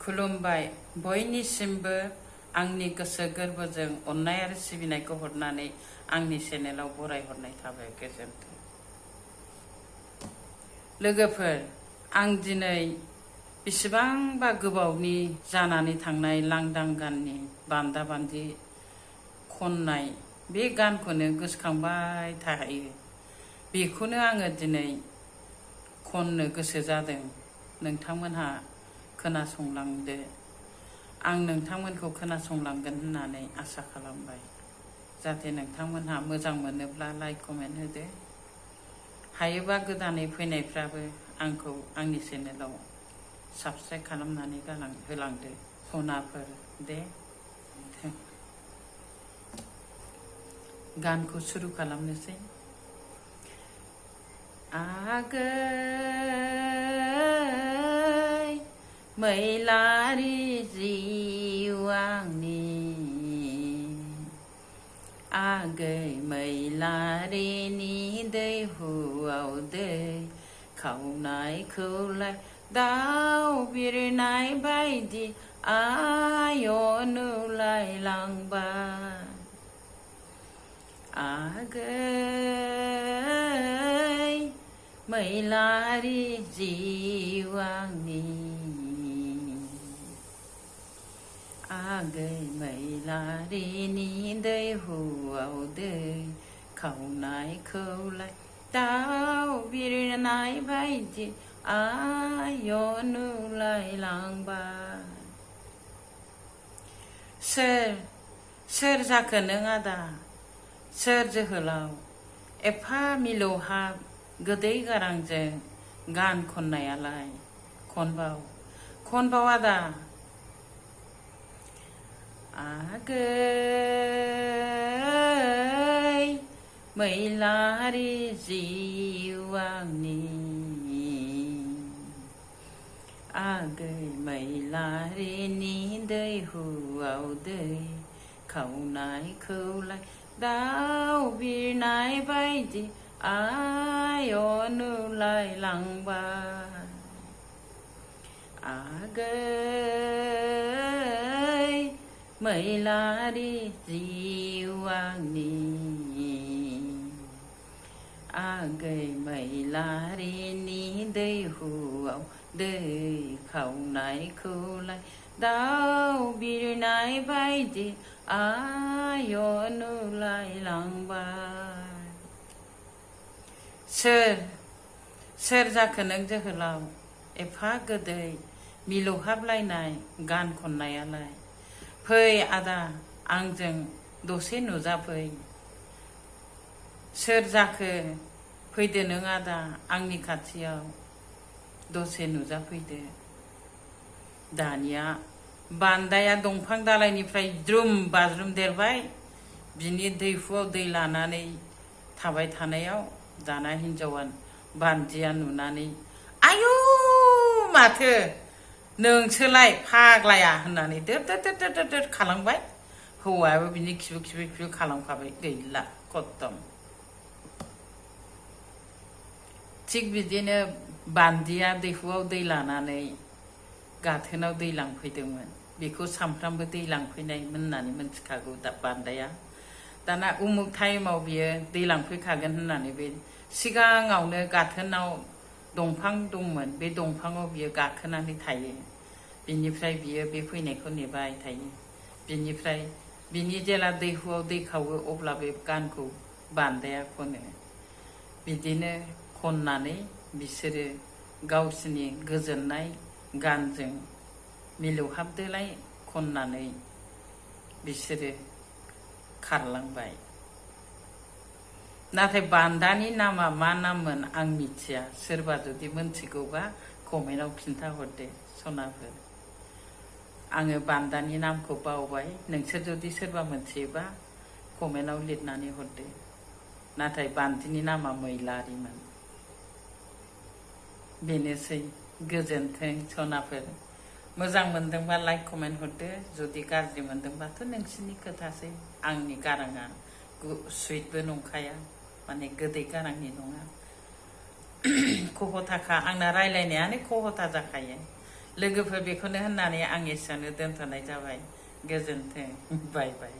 खुलुमबाय बयनिसिमबो आंनि गोसो गोरबोजों अननाय आरो सिबिनायखौ हरनानै आंनि चेनेलाव बरायहरनाय थाबाय। गोजोन्थों लोगोफोर। आं दिनै बेसेबांबा गोबावनि जानानै थांनाय लांदां गाननि बान्दा बान्दि खननाय बे गानखौनो गोसोखांबाय थायो। बेखौनो आङो दिनै खननो गोसो जादों। नोंथांमोनहा खोनासंलांदो। आं नोंथांमोनखौ खोनासंलांगोन होननानै आसा खालामबाय। जाहाथे नोंथांमोनहा मोजां मोनोब्ला लाइक कमेन्ट होदो। हायोबा गोदानै फैनायफ्राबो आंखौ आंनि चेनेलाव साबस्क्राइब खालामनानै होलांदो सनाफोर दे। गानखौ सुरु खालामनोसै। आगै मैलारि जिउ आंनि, आगै मैलारिनि दैहुआव दै खावनायखौलाय दाउ बिरनाय बायदि आय' नुलायलांबाय। आगै मैलारि जिउ आंनि, आगै मैलारिनि दैहुआव दै खावनायखौलाय दाउ बिरनाय बायदि आय' नुलायलांबाय। सोर जाखो नों आदा, सोर जोहोलाव एफा मिलौहाब गोदै गारांजों गान खननायालाय? खनबाव आदा। आगै मैलारि जिउ आंनि, आगै मैलारिनि दैहुआव दै खावनायखौलाय दाउ बिरनाय बायदि आय' नुलायलांबाय। आगै मैलारि जिउ आंनि, आगै मैलारिनि दैहुआव दै खावनायखौलाय दाउ बिरनाय बायदि आय' नुलायलांबाय। सोर जाखो नों जोहोलाव एफा गोदै मिलौहाबलायनाय गान खननायालाय? फै आदा आंजों दसे नुजाफै। सोर जाखो फैदो नों आदा आंनि खाथियाव दसे नुजाफैदो। दानिया बान्दाया दंफां दालाइनिफ्राय द्रुम बाज्रुम देरबाय। बिनि दैहुआव दै लानानै थाबाय थानायाव दाना हिनजावा बान्दिया नुनानै आयु माथो नोंसोलाय फाग्लाया होननानै दोद खालामबाय। हौवायाबो बिनि खिबु खालामखाबाय। गैला खत्तम। थिग बिदिनो बान्दिया दैहुआव दै लानानै गाथोनाव दै लांफैदोंमोन। बेखौ सामफ्रामबो दै लांफैनाय होननानै मिथिखागौ बान्दाया। दाना उमुक टाइमाव बियो दै लांफैखागोन होननानै बे सिगाङावनो गाथोनाव दंफां दंमोन। बे दंफाङाव बियो गाखोनानै थायो। बिनिफ्राय बियो बे फैनायखौ नेबाय थायो। बिनिफ्राय बिनि जेला दैहुआव दै खावो अब्ला बे गानखौ बान्दाया खनो। बिदिनो खननानै बिसोरो गावसिनि गोजोननाय गानजों मिलौहाबदोलाय खननानै बिसोरो खारलांबाय। नाथाय बान्दानि नामा मा नाममोन आं मिथिया। सोरबा जुदि मोनथिगौबा कमेन्टआव खिन्थाहरदो सनाफोर। आङो बान्दानि नामखौ बावबाय। नोंसोर जुदि सोरबा मोनथियोबा कमेन्टआव लिरनानै हरदो। नाथाय बान्दिनि नामा मैलारिमोन। बेनोसै। गोजोन्थों सनाफोर। मोजां मोनदोंबा लाइक कमेन्ट हरदो। जुदि गाज्रि मोनदोंबाथ' नोंसिनि खोथासै। आंनि गाराङा सुइटबो नंखाया, माने गोदै गारांनि नङा। खह'थाखा आंना रायलायनायानो खह'था जाखायो। लोगोफोर बेखौनो होननानै आं एसेयावनो दोनथ'नाय जाबाय गोजोन्थों बाय बाय